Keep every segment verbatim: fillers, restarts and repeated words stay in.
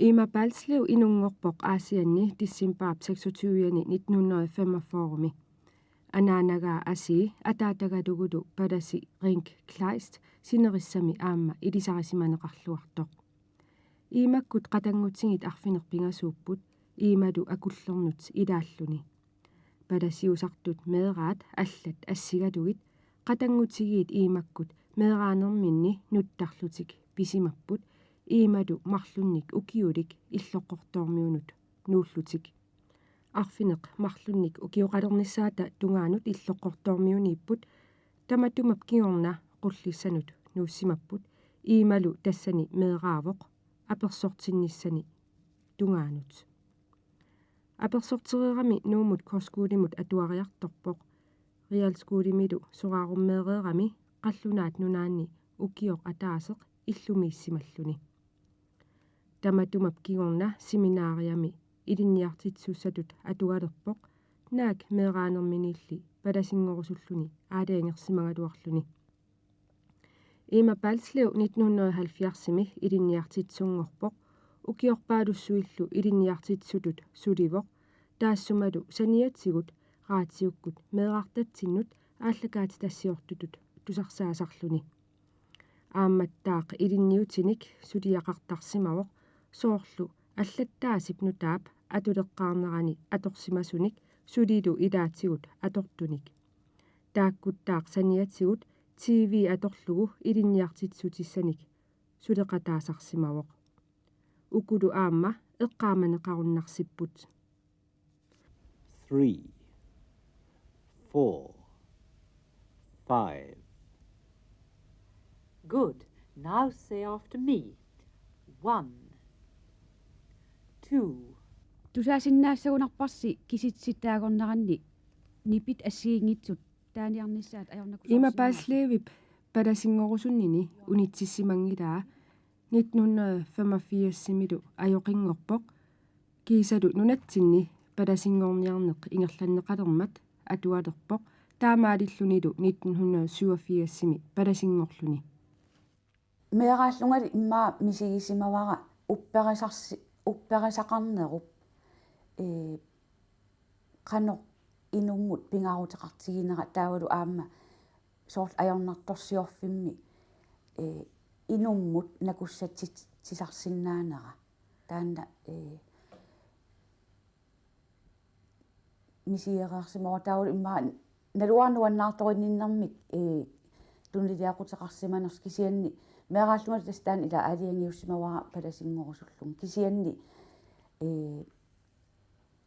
Ima Balslev inunngorpoq Aasianni decembarip seksogtyve-ani nitten hundrede femogfyrre-mi. Anaanagaa Asii ataatagalugulu palasi Rink Kleist sinerissami aamma ilisarisimaneqarluartoq. Imakkut qatanngutigit arfineq-pingasuupput, imalu akullernut ilaalluni. Palasiusartut meeraat allat assigalugit qatanngutigiit imakkut meeraanerminni nuttarlutik pisimapput, imalu marlunnik ukiulik Illoqqortoormiunut nuullutik. Arfineq marlunnik ukioqalernissaata tungaanut Illoqqortoormiuniipput, tamatumap kingorna Qullissanut nuussimapput, imalu tassani meeraavoq apersortinnissani tungaanut. Apersortereerami Nuummut kostskolemut atuariartorpoq. Realskolemilu soraarummeereerami qallunaat nunaanni ukioq ataaseq illumiissimalluni. Tamatumap kingorna seminariami ilinniartitsisussatut atugalerpoq, naak meeraanerminiilli palasinngorusulluni aalajangersimagaluarluni. Ima Balslev nitten hundrede halvfjerds-imi ilinniartitsisunngorpoq, ukiorpaalussuillu ilinniartitsisutut sulivoq, taassumalu saniatigut raatiukkut meerartatsinnut aallakaatitassiortutut tusarsaasarluni. Aammattaaq ilinniutinik suliaqartarsimavoq, soorlu allattaasip nutaap atuleqqaarnerani atorsimasunik sulilu ilaatigut atortunik. Taakkuttaaq saniatigut T V atorlugu ilinniartitsisutissanik suleqataasarsimavoq. Ukulu aamma eqqaamaneqarunnarsipput. Three, four, five. Good. Now say after me. One, two. Tusaasinnaassagunarparsi kisitsisittaagorneranni nipit assigiinngitsut taaniarnissaat ajornakusoorsinnaapput. Ima Balslevip palasinngorusunnini unitsissimanngilaa nitten hundrede femogfirsimilu ajoqinngorpoq, kiisalu nunatsinni palasingorniarneq ingerlanneqalermat atualerpoq, taamaalillunilu nitten hundrede syvogfirsimi palasinngorluni. Meeraallungali immaqa misigisimavara upperisarsi-, upperisaqarnerup, ee, qanoq inummut pingaaruteqartiginera taavalu aamma soorlu ajornartorsiorfimmi, ee, inummut nakussatsitsisarsinnaanera. Taanna, ee, misigereersimavoq taavalu immaqa naluara nuannaartorinninnermik, ee, tunuliaquteqarsimanersoq kisianni meeraallungali tassa taanna ila aalajangiussimavara palasinngorusukkullugu. Kisianni, ee,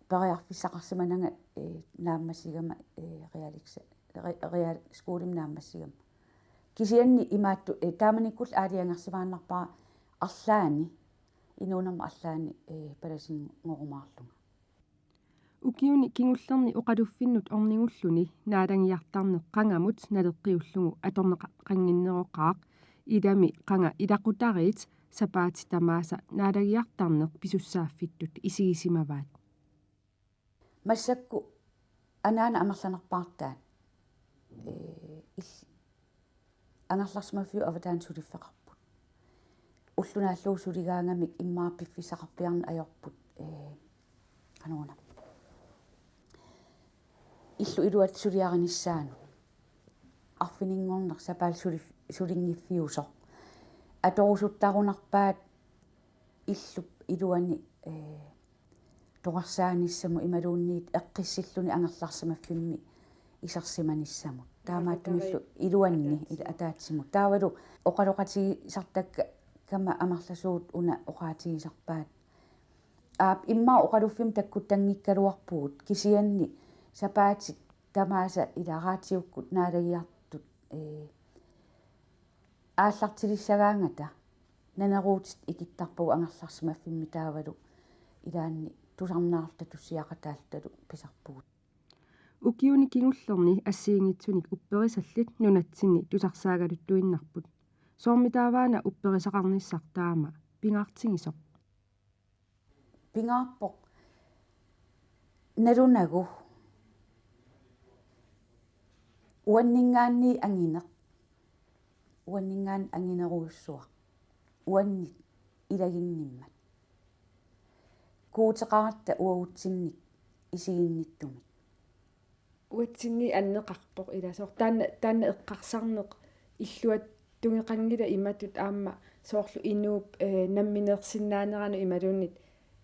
periarfissaqarsimananga, ee, naammassigama, ee, realeksa-, re-, realskolemi naammassigama. Kisianni imaattoq, ee, taamanikkullu aalajangersimaannarpara arlaanni, inuunerma arlaanni, ee, palasinngorumaarlunga. Ukiuni kingullerni oqaluffinnut ornigulluni naalagiartarneq qangamut naleqqiullugu atorneqaqannginneroqaaq, ilami qanga ilaqutariit sapaatit tamaasa naalagiartarneq pisussaaffittut isigisimavaat. Massakkut anaana amerlanerpaartaat, ee, ill-, angerlarsimaffiup avataani suliffeqarput. Ulloq naallugu suligaangamik immaqa piffissaqarpiarneq ajorput, ee, qanoruna. Illup iluani suliarinissaanut. Arfininngorneq sapaatit suli-, sulinngiffiusoq. Atorusuttarunarpaat illup iluani, ee, toqarsaanissamut imaluunniit eqqissilluni angerlarsimaffimmi isersimanissamut. Taamaattumillu iluanni ila ataatsimut. Taavalu oqaloqatigisartakkama amerlasuut una oqaatigisarpaat. Aap, immaqa oqaluffimmut takkuttanngikkaluarpugut, kisianni sapaatit tamaasa ila raatiukkut naalagiartut, ee, aallartilissagaangata naneruutit ikittarpagut angerlarsimaffimmi taavalu ilaanni tusarnaarluta tussiaqataalluta pisarpugut. Ukiuni kingullerni assigiinngitsunik upperisallit nunatsinni tusarsaagaluttuinnarput. Soormitaavaana upperisaqarnissaq taama pingaartigisoq? Pingaarpoq nalunagu uanninngaanniit angineq, uanninngaanniit anginerujussuaq, uannit ilaginnimmat. Guuteqaratta uagutsinnik isiginnittumik. Uatsinni anneqarpoq ila soorlu taanna, taanna eqqarsarneq illuatungeqanngilaq imatut aamma soorlu inuup, eh, nammineersinnaaneranut imaluunniit,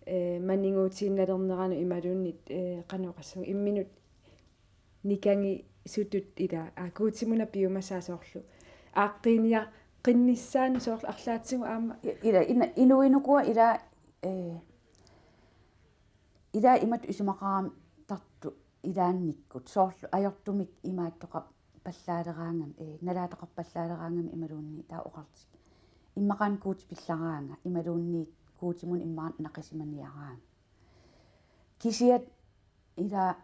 eh, maniguutiinnalerneranut imaluunniit, eh, qanoq oqassaanga imminut nikagisutut ila, aa, Guutimuna piumasaa soorlu aaqqiiniaqqinnissaanik soorlu arlaatigut aamma. I-, ila ina-, inuinukua ila, eh, ila imatut isumaqarami tartut ilaannikkut soorlu ajortumik imaattoqarpallaaleraangami, eh, nalaataqarpallaaleraangami imaluunniit taava oqartik. Immaqaana Guutip pillaraanga imaluunniit Guutimut immaqa naqisimaniaraanga. Kisiat ila,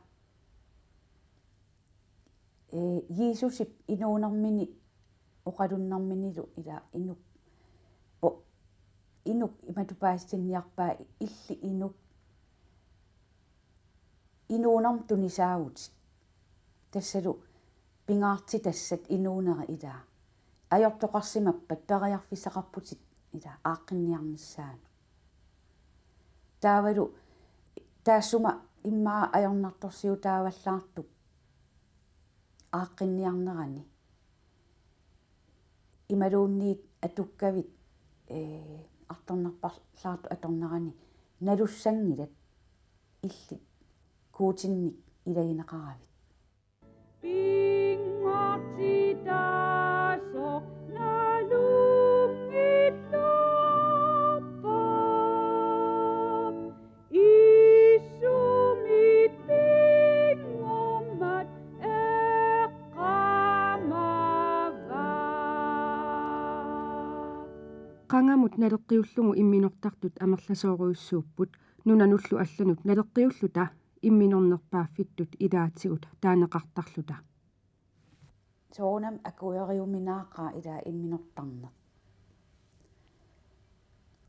eh, Jiisusip inuunermini oqalunnerminilu ila inuk, o-, inuk imatut paasitinniarpaa illit inuk inuunermut tunisaavutit. Tassalu pingaartitassat inuunera ila. Ajortoqarsimappat periarfissaqarputit ila aaqqinniarnissaanut. Taavalu taassuma immaqa ajornartorsiutaavallaartup aaqqinniarnerani. Imaluunniit atukkavit, eh, artornarpallaartut atornerani nalussanngilat illit Guutinnik ilagineqaravit. Pinngortitaasoq nalunngilluarpoq. Isumit pinngormat eqqaamavaa. Qangamut naleqqiullugu imminortartut amerlasoorujussuupput, nunanullu allanut naleqqiulluta imminornerpaaffittut ilaatigut taaneqartarluta. Soorunami akueriuminaaqaaq ila imminortarneq.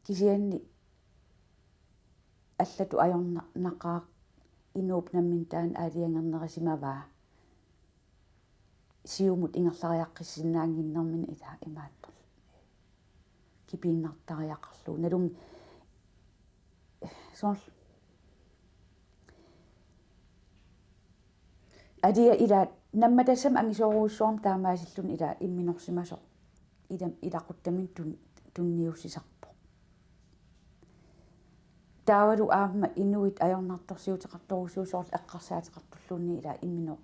Kisianni allatut ajornaqaaq inuup nammineq taanna aalajangernerusimavaa. Siumut ingerlariaqqissinnaannginnermini ila imaattorlu. Kipiinnartariaqarlugu. Nalun soorlu. Alia ila nammatassamik angisoorujussuarmik taamaasilluni ila imminorsimasoq. Ila ilaquttaminnik tun-, tunniussisarpoq. Taavalu aamma inuit ajornartorsiuteqartorujussuuvoq soorlu eqqarsaateqartorluunniit ila imminut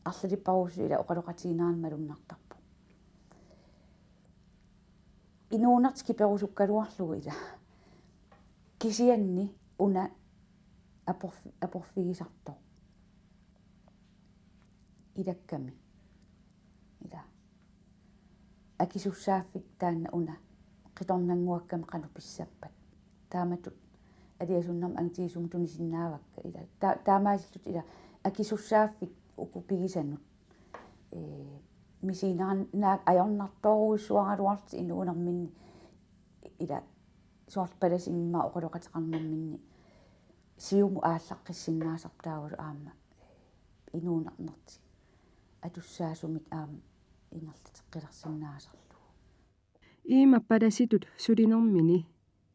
arlalipparujussuit ila oqaloqatigiinnerannut malunnartarpoq. Inuunertik kiperusukkaluarlugu ila. Kisianni una aporf-, aporfigisartoq. Ilakkami. Ila. Akisussaaffik taanna una qitornannguakkami qanoq pissappat. Taamatut aliasunnermut angitigisumut tunisinnaavakka ila. Ta-, taamaasillutik ila akisussaaffik uku pigisanut. Ee, misigineqarnagu ajornartorujussuaraluarlutik inuunerminni ila soorlu palasimik immaqa oqaloqateqarnerminni siumut aallaqqissinnaasarpoq taavalu aamma inuunertik atussaasumik aamma ingerlateqqilersinnaasarlugu. Iima palasitut sulinermini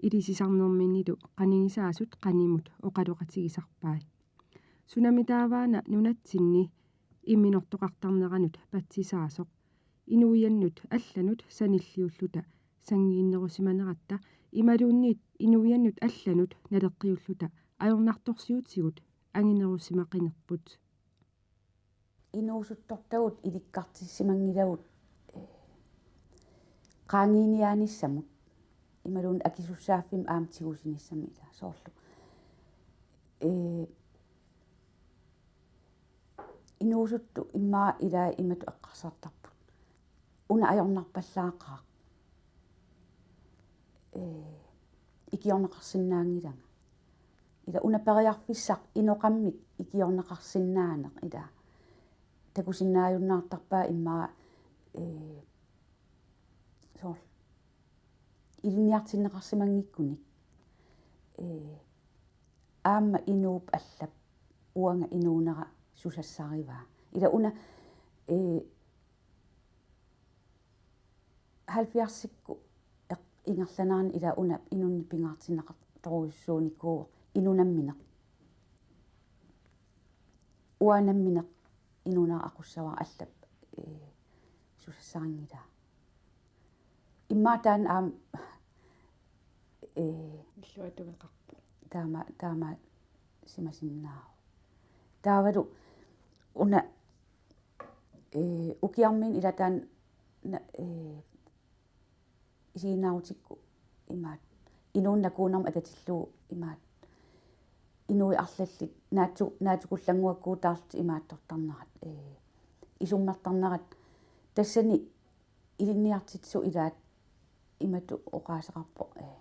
ilisisarnerminilu qanigisaasut qanimut oqaloqatigisarpai. Sunamitaavaana nunatsinni imminortoqartarneranut patsisaasoq inuiannut allanut sanilliulluta sanngiinnerusimaneratta imaluunniit inuiannut allanut naleqqiulluta ajornartorsiutigut anginerusimaqinerput. Inuusuttortagut ilikkartissimanngilagut, ee, qaangiiniaanissamut imaluunniit akisussaaffimmut aamma tigusinissamut ila soorlu. Ee, inuusuttut immaqa ilai imatut eqqarsartarput: Una ajornarpallaaqaaq. Ee, ikiorneqarsinnaanngilanga. Ila una periarfissaq inoqammik ikiorneqarsinnaaneq ila. Takusinnaajunnaartarpaa immaqa, ee, soorlu ilinniartinneqarsimanngikkunik. Ee, aamma inuup allap uanga inuunera susassarivaa. Ila una, ee, halvfjerdsikkut eq-, ingerlanerani ila una inunnik pingaartinneqartorujussuunikuuvoq inuk nammineq. Uanga nammineq inuunera aqussavara allap, ee, susassarinngilara. Immaqa taanna aamma, ee, illuatungeqarpoq. Taama, taamaasimasinnaavoq. Taavalu una, ee, ukiarmiit ila taanna, ee, isiginnaarutikku imaattoq. Inuuneq nakuunermut atatillugu imaattoq. Inuit arlallit naatsu-, naatsukullannguakkuutaarlutik imaattortarnerat, ee, isummertarnerat. Tassani ilinniartitsisut ilaat imatut oqaaseqarpoq, ee,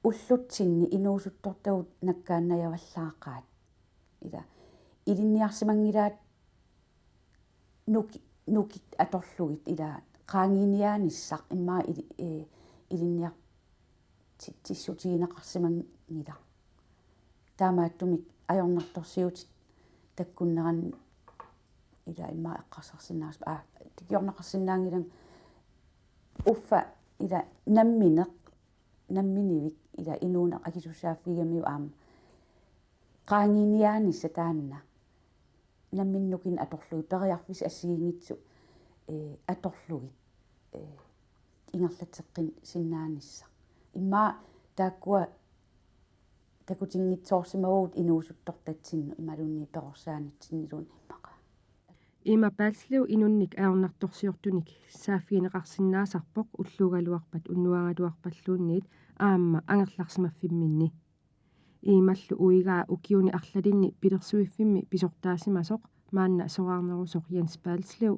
ullutsinni inuusuttortagut nakkaannajavallaaqaat. Ila ilinniarsimanngilaat nuki-, nukit atorlugit ila qaangiiniaanissaq immaqa ili-, ee, ilinniartitsissutigineqarsimanngilaq. Taamaattumik ajornartorsiutit takkunneranni ila immaqa eqqarsarsinnaasoq, aa, tikiorneqarsinnaanngilanga uffa ila nammineq, namminivik ila inuuneq akisussaaffigigamiuk aamma qaangiiniaanissaq taanna. Nammineq nukinnik atorlugit, periarfissat assigiinngitsut, ee, atorlugit, ee, ingerlatseqqissinnaanissaq. Immaqa taakkua takutinngitsoorsimavagut inuusuttortatsinnut imaluunniit perorsaanitsinniluunniit immaqa. Emma Balslev inunnik ajornartorsiortunik saaffigineqarsinnaasarpoq ulluugaluarpat unnuagaluarpalluunniit aamma angerlarsimaffimminni. Emmallu uigaa ukiuni arlalinni pilersuiffimmi pisortaasimasoq maanna soraarnerusoq Jens Balslev,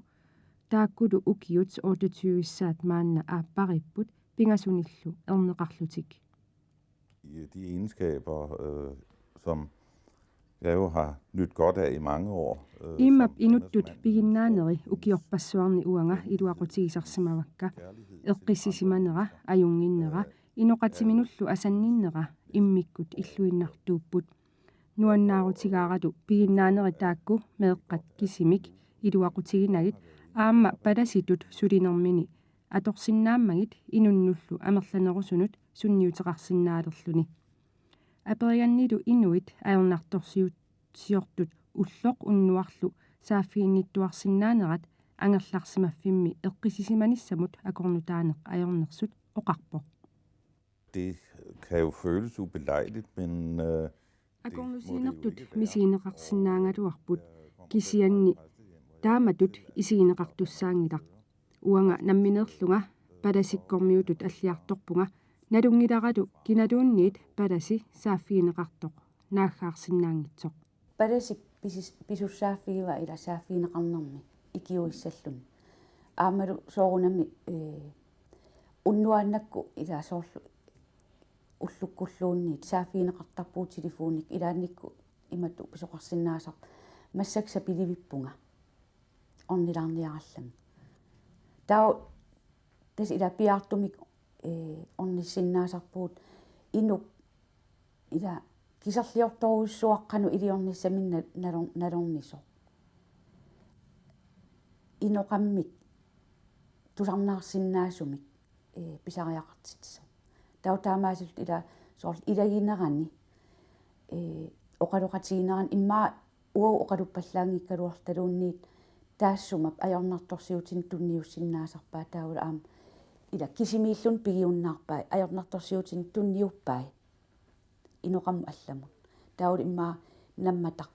taakkulu ukiut otteogtyve-ssaat maanna aappariipput pingasunillu erneqarlutik. De egenskaber, øh, som jeg jo har nydt godt af i mange år, øh, Immap som inuttut embedsmand. Piginnaaneri ukiorpassuarni uanga iluaqutigisarsimavakka. Eqqissisimanera, ajunnginnera, inoqatiminullu asanninnera immikkut illuinnartuupput. Nuannaarutigaaratu piginnaaneri taakku meeqqat kisimik iluaqutiginagit aamma palasitut sulinermini atorsinnaammagit inunnullu amerlanerusunut sunniuteqarsinnaalerluni. Aperigannilu inuit ajornartorsiut siortut ulloq unnuarlu saaffiginnittuarsinnaanerat angerlarsimaffimmi eqqissisimanissamut akornutaaneq ajornersut oqarpoq. Det kan jo føles ubelejligt, men, øh, det må det jo ikke være. Akornusiinertut misigineqarsinnaagaluarput, kisianni taamatut isigineqartussaanngilaq. Uanga nammineerlunga palasikkormiutut alliartorpunga, nalunngilaratu kinaluunniit palasi saaffigineqartoq naaggaarsinnaanngitsoq. Palasi pisis-, pisussaaffigivaat ila saaffigineqarnermi ikiuissalluni. Aammalu soorunami, ee, unnuaannakkut ila soorlu ullukkulluunniit saaffigineqartarpugut telefonikkut ilaannikkut imatut pisoqarsinnaasarput massakkut sapilivippunga ornilaarniarallarmat. Taava tassa ila piaartumik, ee, ornissinnaasarpugut inuk ila kiserliortorujussuaq qanoq iliornissaminnik nalor-, nalornisoq. Inoqammik tusarnaarsinnaasumik, ee, pisariaqartitsisoq. Taava taamaasilluta ila soorlu ilaginerani, ee, oqaloqatiginerani immaqa uagut oqaluppallaanngikkaluarlutaluunniit taassuma ajornartorsiutinik tunniussinnaasarpaat taavalu aamma ila kisimiilluni pigiunnaarpai ajornartorsiutinik tunniuppai. Inoqammut allamut. Taavalu immaqa nammataq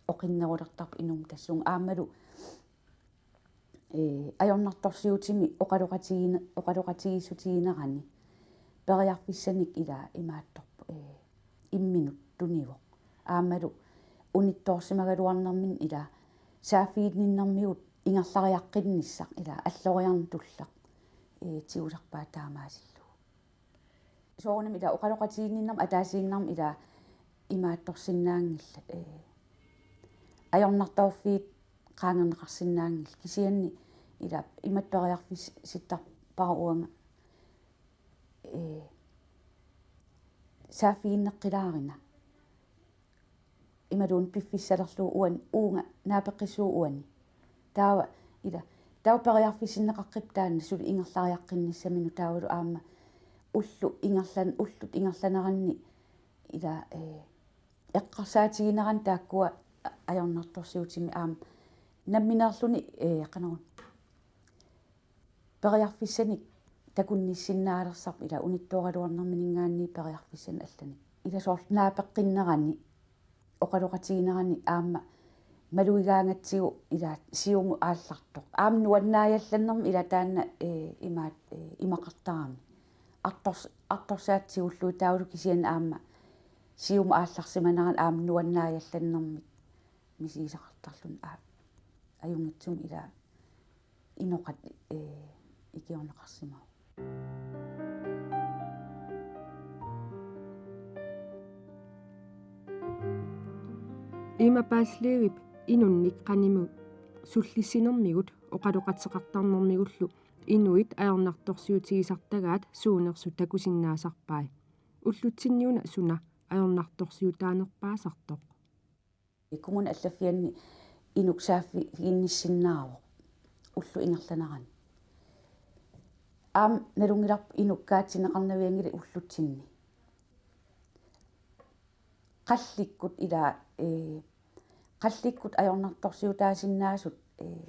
oqinnerulertarpoq inummut tassunga aammalu, ee, ajornartorsiutimi oqaloqatigiine-, oqaloqatigiissutiginerani periarfissanik ila imaattorpoq, ee, imminut tunivoq. Aammalu unittoorsimagaluarnerminni ila saaffiginninnermigut ingerlariaqqinnissaq ila alloriarneq tulleq, ee, tigusarpaat taamaasillugu. Soorunami ila oqaloqatiginninnermut ataasiinnarmik ila imaattorsinnaanngillat, ee, ajornartorfiit qaangerneqarsinnaanngillat kisianni ila imatut periarfissittarpara uanga, ee, saaffiginneqqilaarina. Imaluunniit piffissalerlugu uani uunga naapeqqissuuvoq uani. Taava ila, taava periarfissinneqaqqippoq taanna suli ingerlariaqqinnissaminut taavalu aamma ullut ingerlan-, ullut ingerlaneranni Ila, eh, eqqarsaatigineranni taakkua ajornartorsiutimik aamma nammineerluni, eh, qanoruna periarfissanik takunnissinnaalersaat ila unittooraluarnerminngaanniit periarfissanik allanik. Ila soorlu naapeqqinnerani oqaloqatiginerani aamma malugigaangatsigu ila siumut aallartoq. Aamma nuannaajallannermi ila taanna, eh, imaat, eh, imaqartarami. Artors-, artorsaatigullu taavalu kisianni aamma siumut aallarsimanerani aamma nuannaajallannermik misigisaqartarluni aa-, ajunngitsumik ila inoqat, eh, ikiorneqarsimavoq. Ima Paaslevip inunnik qanimut sullissinermigut oqaloqateqartarnermigullu inuit ajornartorsiutigisartagaat suunersut takusinnaasarpai. Ullutsinniuna suna ajornartorsiutaanerpaasartoq? Kommunip allaffianni inuk saaffiginnissinnaavoq ullup ingerlanerani. Aamma nalunngilarput inuk kaatinneqarnavianngilaat ullutsinni. Qallikkut ila, eh, qallikkut ajornartorsiutaasinnaasut, eh,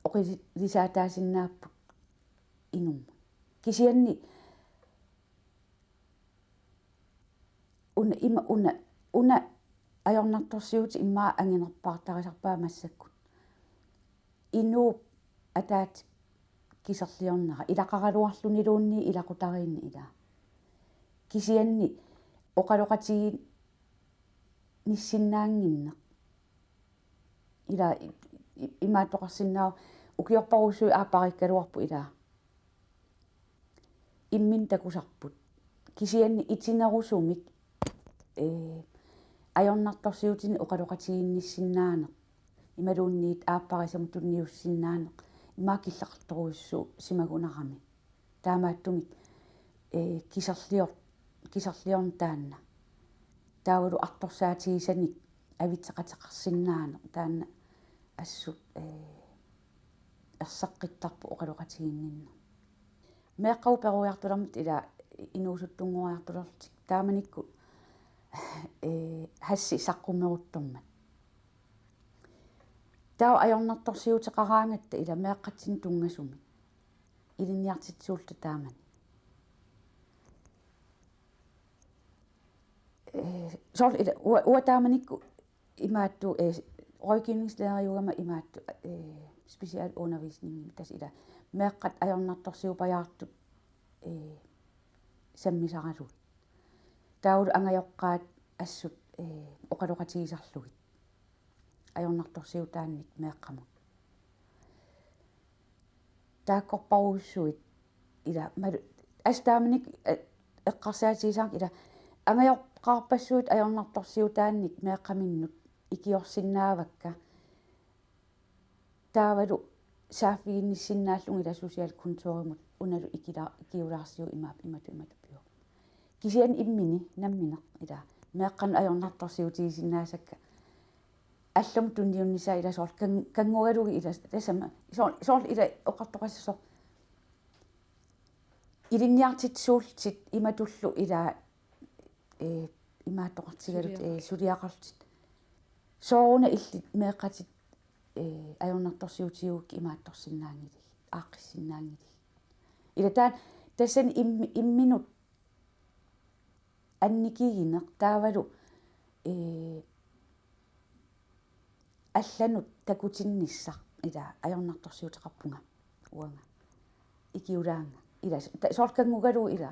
oqilisaataasinnaapput inummut. Kisianni una, ima, una, una ajornartorsiutit immaqa anginerpaartarisarpaat massakkut. Inuup ataatip kiserliornera ilaqaraluarluniluunniit ilaqutariinni ila. Kisianni oqaloqatiginnissinnaannginneq. Ila i-, i-, imaattoqarsinnaavoq ukiorparujussuit aappareerikkaluarput ila. Imminut takusarput. Kisianni itinerusumik, eh, ajornartorsiutinik oqaloqatiginnissinnaaneq. Imaluunniit aapparisamut tunniussinnaaneq. Immaqa killeqartorujussuusimagunarami. Taamaattumik, eh, kiserlior-, kiserliorneq taanna. Taavalu artorsaatigisanik avitseqateqarsinnaaneq taanna assut, eh, erseqqittarpoq oqaloqatiginninneq. Meeqqagut peroriartulermata ila inuusuttunngoriartulerlutik taamanikkut, eh, hashi saqqummeruttormat. Taava ajornartorsiuteqaraangatta ila meeqqatsinnut tunngasumik. Ilinniartitsisuulluta taamani. Eh, soorlu ila ua-, uanga taamanikkut imaattoq, eh, rådgivningslærerigama imaattoq, eh, specialundervisning tassa ila meeqqat ajornartorsiupajaartut, eh, sammisaralugit. Taavalu angajoqqaat assut, eh, oqaloqatigisarlugit. Ajornartorsiutaannik meeqqamut. Taakkorparujussuit ila malu-, assut taamanikkut, eh, eqqarsaatigisarakkit ila angajoqqaarpassuit ajornartorsiutaannik meeqqaminnut ikiorsinnaavakka. Taavalu saaffiginnissinnaallugit ila socialkontorimut unalu ikila-, ikiulaarsiuk imaap-, imatut imatut pivoq. Kisianni immini nammineq ila meeqqanut ajornartorsiutigisinnaasakka allamut tunniunnissaat ila soorlu kan-, kanngugalugit ila tassami soor-, soorlu ila oqartoqassasoq ilinniartitsisuullutit imatullu ila, eh, imaattoqartigalugit, eh, suliaqarlutit. Sooruna illit meeqqatit, eh, ajornartorsiutigigakkit imaattorsinnaanngillat, aaqqissinnaanngillat. Ila taanna tassani im-, imminut annikigineq taavalu, eh, allanut takutinnissaq ila ajornartorsiuteqarpunga uanga. Ikiulaannga. Ila s-, ta-, soorlu kanngugaluit ila.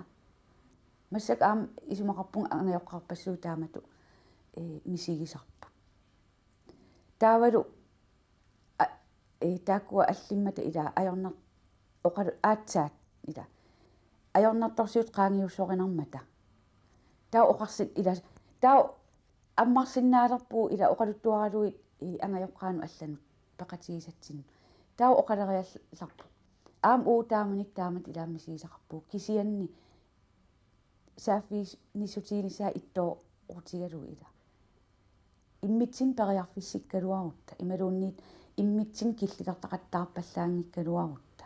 Massakkut aamma isumaqarpunga angajoqqaarpassuit taamatut, eh, misigisarput. Taavalu a-, eh, taakkua allimmata ila ajornar-, oqalu-, aatsaat ila. Ajornartorsiutit qaangiussorinermata. Taava oqarsi-, ila, taava ammarsinnaalerpugut ila oqaluttuaralugit, eh, angajoqqaanut allanut peqatigisatsinnut. Taava oqaleriallarpoq. Aamma uagut taamanikkut taamatut ila misigisaqarpugut. Kisianni saaffiginnissutiginissaa ittooqutigalugu ila. Immitsinnut periarfissikkaluarutta, imaluunniit immitsinnut killilertaqattaarpallaanngikkaluarutta.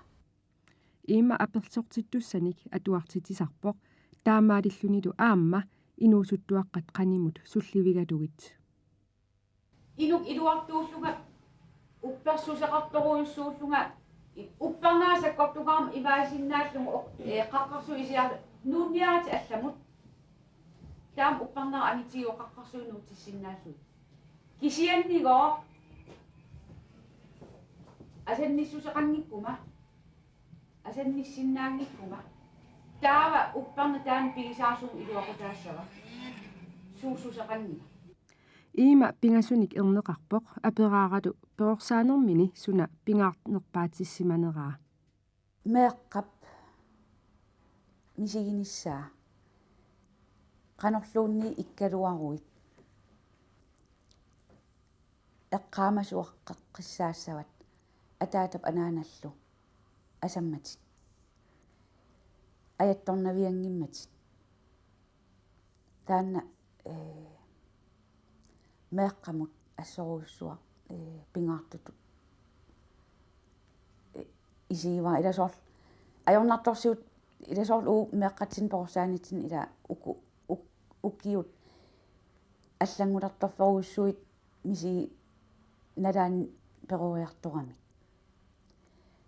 Ima apersortittussanik atuartitsisarpoq Taamaalillunilu aamma inuusuttuaqqat qanimut sullivigalugit. Inuk iluartuullunga uppersuseqartorujussuullunga, i-, uppernera sakkortugaarama imaasinnaallugu, ee, qaqqarsuit isiar nuunniaratik allamut. Taama uppernera angitigiuk qaqqarsuit nuutissinnaallugit. Kisiannigooq asannissuseqanngikkuma, asannissinnaanngikkuma, taava upperneq taanna pigisaasunut iluaqutaassava? Suussuseqanngila? Iima pingasunik erneqarpoq aperaaralu perorsaanermini suna pingaarnerpaatissimaneraa. Meeqqap misiginissaa qanorluunniit ikkaluaruit eqqaamasuaqqeqqissaassavat ataatap anaanallu asammatit ajattornavianngimmatit. Taanna, ee, meeqqamut assorujussuaq, ee, pingaartutut, ee, isigivara. Ila soorlu ajornartorsiut, ila soorlu uagut meeqqatsinni perorsaanitsinni ila uku-, uk-, ukiut allanngulluartorujussuit misiginnalaanni peroriartoramik.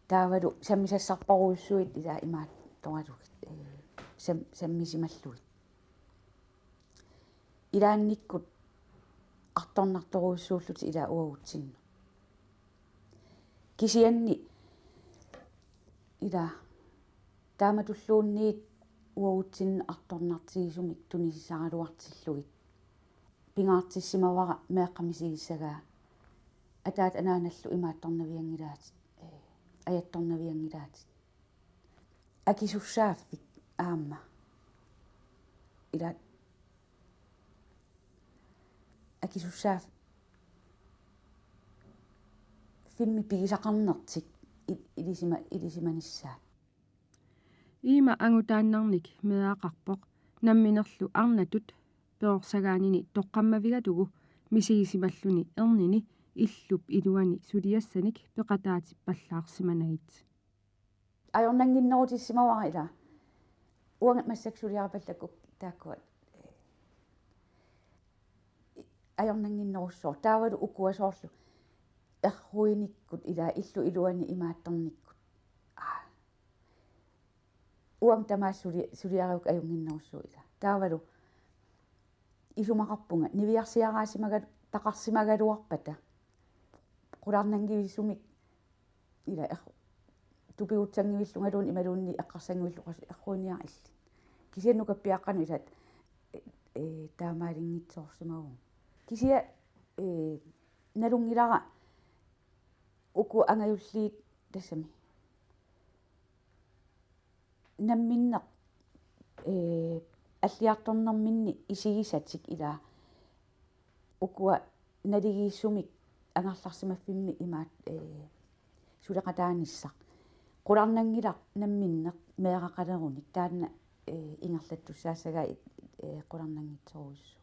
Taavalu sammisassarpassuit ila imaattoralugit, ee, sam-, sammisimallugit. Ilaannikkut artornartorujussuullutik ila uagutsinnut. Kisianni ila taamatulluunniit uagutsinnut artornartigisumik tunisisaraluartillugit pingaartissimavara meeqqap misigissagaa ataatap anaanallu imaattornavianngilaatit, ee, ajattornavianngilaatit. Akisussaaffik aamma. Ila akisussaaffimmik pigisaqarnertik i-, ilisima-, ilisimanissaat. Iima angutaannarnik meeraqarpoq namminerlu arnatut perorsagaanini toqqammavigalugu misigisimalluni ernini illup iluani suliassanik peqataatippallaarsimanagit. Ajornannginnerutissimavara ila. Uanga massakkut suliaripallakku taakkua, ee, ajornannginnerussooq. Taavalu ukua soorlu erruinikkut ila illup iluani imaattornikkut. Aa. Uanga tamaasa suli-, suliariuk ajunnginnerussuuvoq ila. Taavalu isumaqarpunga niviarsiaraasimagalu-, taqarsimagaluarpata qularnanngivisumik ila er-, tupigutsanngivillungaluunniit imaluunniit eqqarsanngivillunga erruiniarluni. Kisianni nukappiaqqanut ila, ee, taamaalinngitsoorsimavugut. Kisianni, ee, nalunngilara uku angajulliit tassami namminneq, ee, alliartornerminni isigisatik ila ukua naligiissumik angerlarsimaffimmi imaat, ee, suleqataanissaq. Qularnanngilaq namminneq meeraqalerunik taanna, ee, ingerlattussaassagaa, ee, qularnanngitsorujussuuvoq.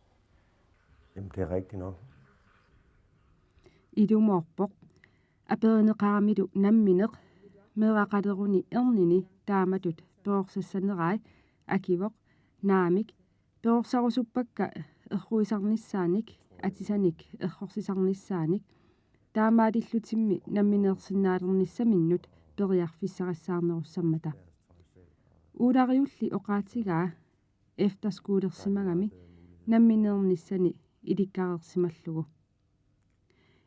Jamen, det er rigtigt nok. Ilumoorpoq. Aperineqaramilu nammineq meeraqaleruni ernini taamatut perorsassanerai akivoq: Naamik, perorsarusuppakka erruisarnissaanik, atisanik errorsisarnissaanik, taamaalillutimmi nammineersinnaalernissaminnut periarfissarissaarnerussammata. Uulariulli oqaatigaa efterskolersimagami nammineernissani ilikkareersimallugu.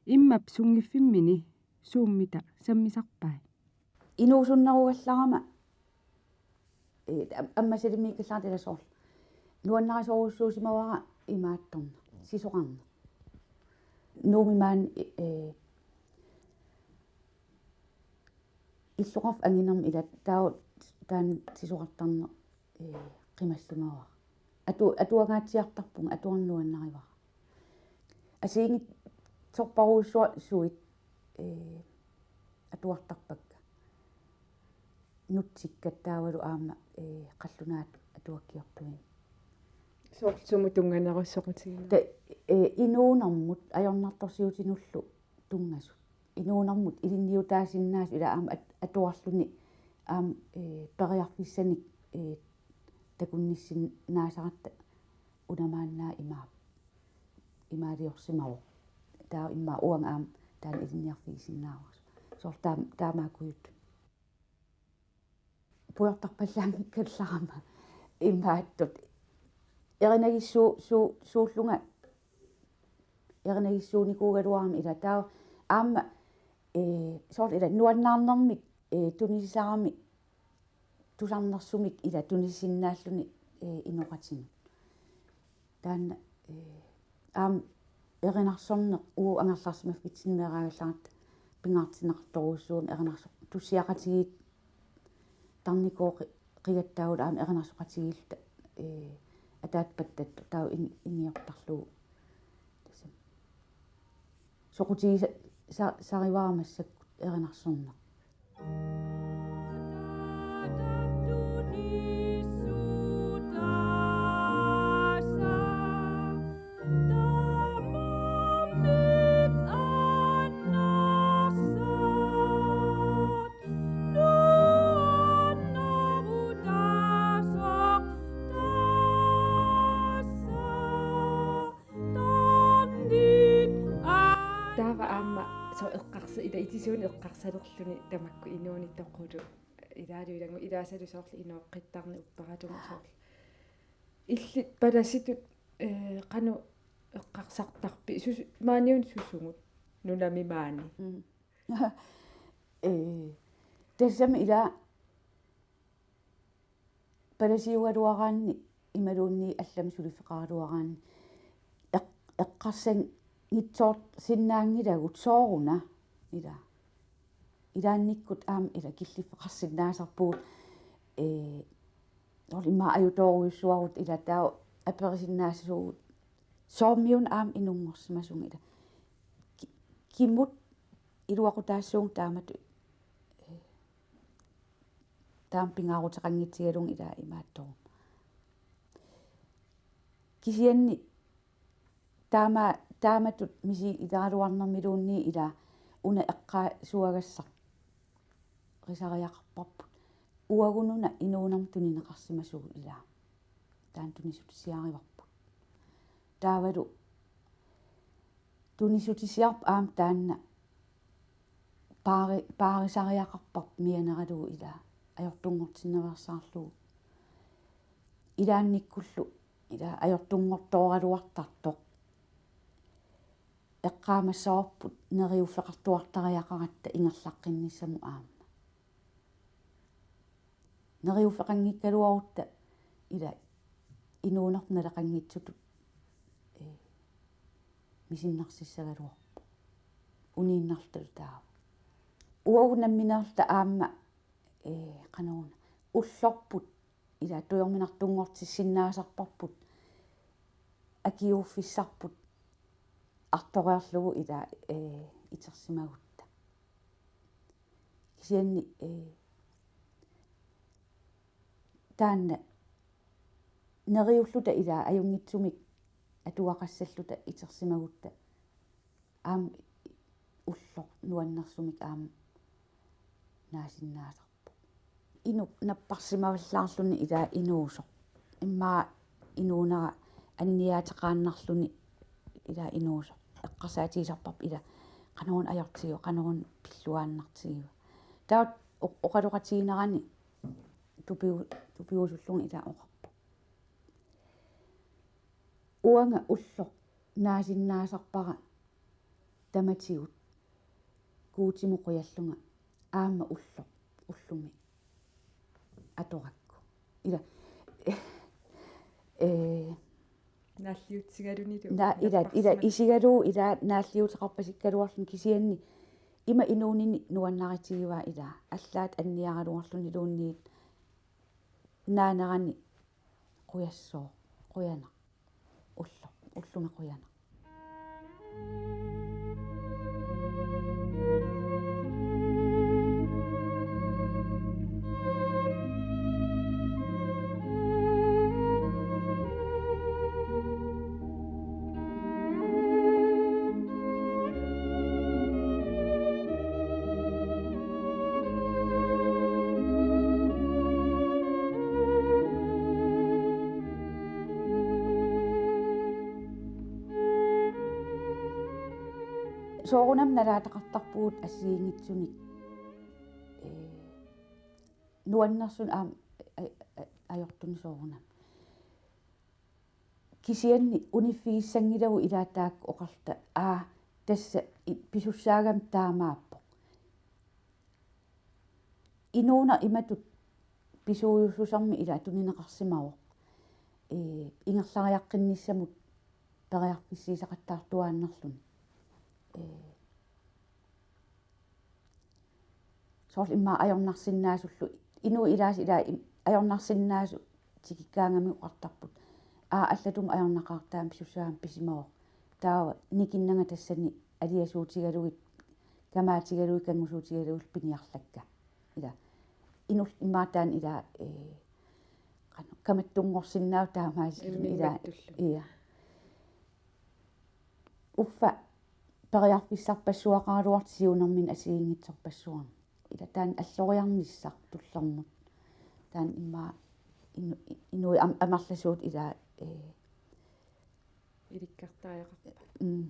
Immap sunngiffimmini suummita sammisarpai? Inuusunnerugallarama, ee, am-, ammassalimmikkallarama ila soorlu nuannarisorujussuusimavara imaattorneq, sisoqarneq. Nuummi maani, ee, illoqarfik anginermi ila taava taanna sisoqartarneq, ee, qimallimavara. Atu-, atuangaatsiartarpunga, atuarneq nuannarivara. Assigiinngitsorpassuit, ee, atuartarpakka. Nutsikkat taavalu aamma, ee, qallunaat atuakkiortuini. Soorlu sumut tunnganerussoqutigineq? Ta-, ee, inuunermut ajornartorsiutinullu tunngasut. Inuunermut ilinniutaasinnaasut ila aamma at-, atuarluni aamma, ee, periarfissanik, ee, takunnissinnaasaratta una maanna imaap imaaliorsimavoq. Taava immaqa uanga aamma taanna ilinniarfigisinnaavara. Soorlu taam-, taamaakujuttoq. Pujortarpallaanngikkallarama imaattut. Erinagissuu-, suu-, suullunga erinagissuunikuugaluarama ila taava aamma, ee, soorlu ila nuannaarnermik, ee, tunisisarami tusarnersumik ila tunisisinnaalluni, ee, inoqatinut. Taanna, ee, aamma erinarsorneq uagut angerlarsimaffitsinni meeraagallaratta pingaartinneqartorujussuugami erinarsoq tussiaqatigiit tarnikooqi qigattaavut aamma erinarsoqatigiilluta, ee, ataattat pattattut taava in-, ingiortarlugu. Tassami. Soqutigisa-, sa-, sarivara massakkut erinarsorneq. Taava aamma soorlu eqqarsa-, ila itisuuneq eqqarsalerluni tamakku inuunit toqulu. Ilaalu ilanngu-, ilaasalu soorlu inooqqittarneq upperalugu soorlu. Illit palasitut, ee, qanoq eqqarsartarpit? Sus-, maaniuna susugut nunami maani? Mm. Ee, tassami ila palasiugaluaraanni imaluunniit allamik suliffeqaraluaraanni eq-, eqqarsanngitsoorsinnaanngilagut sooruna ila. Ilaannikkut aamma ila killiffeqarsinnaasarpugut, ee, soorlu immaqa ajutoorujussuarutta ila taava aperisinnaassuugut soormiuna aamma inunngorsimasunga ila. Ki-, kimut iluaqutaassuunga taamatut, ee, taama pingaaruteqanngitsigalugu ila imaattoruna. Kisianni taama-, taamatut misigigaluarnermiluunniit ila una eqqaasuagassaq risariaqarparput. Uagununa inuunerma tunineqarsimasugut ila. Taanna tunisutissiarivarput. Taavalu tunisutissiarput aamma taanna paari-, paarisariaqarparput mianeralugu ila ajortunngortinnaveersaarlugu. Ilaannikkullu ila ajortunngortooraluartartoq. Eqqaamassavarput neriuffeqartuartariaqaratta ingerlaqqinnissamut aamma. Neriuffeqanngikkaluarutta ila inuunerput naleqanngitsutut, ee, misinnarsissagaluarpoq. Uniinnarluta taava. Uagut nammineerluta aamma, ee, qanoruna ullorput ila tujorminartunngortissinnaasarparput akiuuffissarput artoriarlugu ila, ee, itersimagutta. Kisianni, ee, taanna neriulluta ila ajunngitsumik atugaqassalluta itersimagutta aamma ulloq nuannersumik aamma naasinnaasarpoq. Inuk napparsimavallaarluni ila inuusoq. Immaqa inuunera anniaateqaannarluni ila inuusoq. Eqqarsaatigisarparput ila qanoruna ajortigiva, qanoruna pilluaannartigiva. Taava oq-, oqaloqatiginerani tupiu-, tupiusullunga ila oqarpoq: Uanga ulloq naasinnaasarpara tamatigut Guutimut qujallunga aamma ulloq ullumi atorakku. Ila, ee, naalliutsigalunilu na-, ila, ila napparsimat- isigalugu ila naalliuteqarpasikkaluarluni kisianni ima inuunini nuannaritigivaa ila allaat anniaraluarluniluunniit naanerani qujassooq, qujanaq. Ulloq, ullumi qujanaq. Soorunami nalaataqartarpugut assigiinngitsunik, ee, nuannersunik aamma a-, a-, ajortunik soorunami. Kisianni uniffigissanngilagut ilaa taakku oqarluta, aa, tassa i-, pisussaagami taamaappoq. Inuuneq imatut pisuujussusermik ilaa tunineqarsimavoq. Ee, ingerlariaqqinnissamut periarfissiisaqattaartuaannarluni. Ee, soorlu immaqa ajornarsinnaasullu, inuit ilaasa ilaa im-, ajornarsinnaasut tikikkaangamik oqartarput, aa, allatut ajornaqaaq, taama pisussaagami pisimavoq. Taava nikinnanga tassani aliasuutigalugit, kamaatigalugit, kanngusuutigalugit piniarlakka. Ilaa. Inullu immaqa taanna ilaa, ee, qanoq, kamattunngorsinnaavoq taamaalilluni ilaa. Imminngattullu. Ilaa. Uffa periarfissarpassuaqaraluartoq siunermini assigiinngitsorpassuarnik. Ilaa taanna alloriarnissaq tullermut. Taanna immaqa inu-, inuit am-, amerlasuut ilaa, ee, ilikkartariaqarpat. Mm.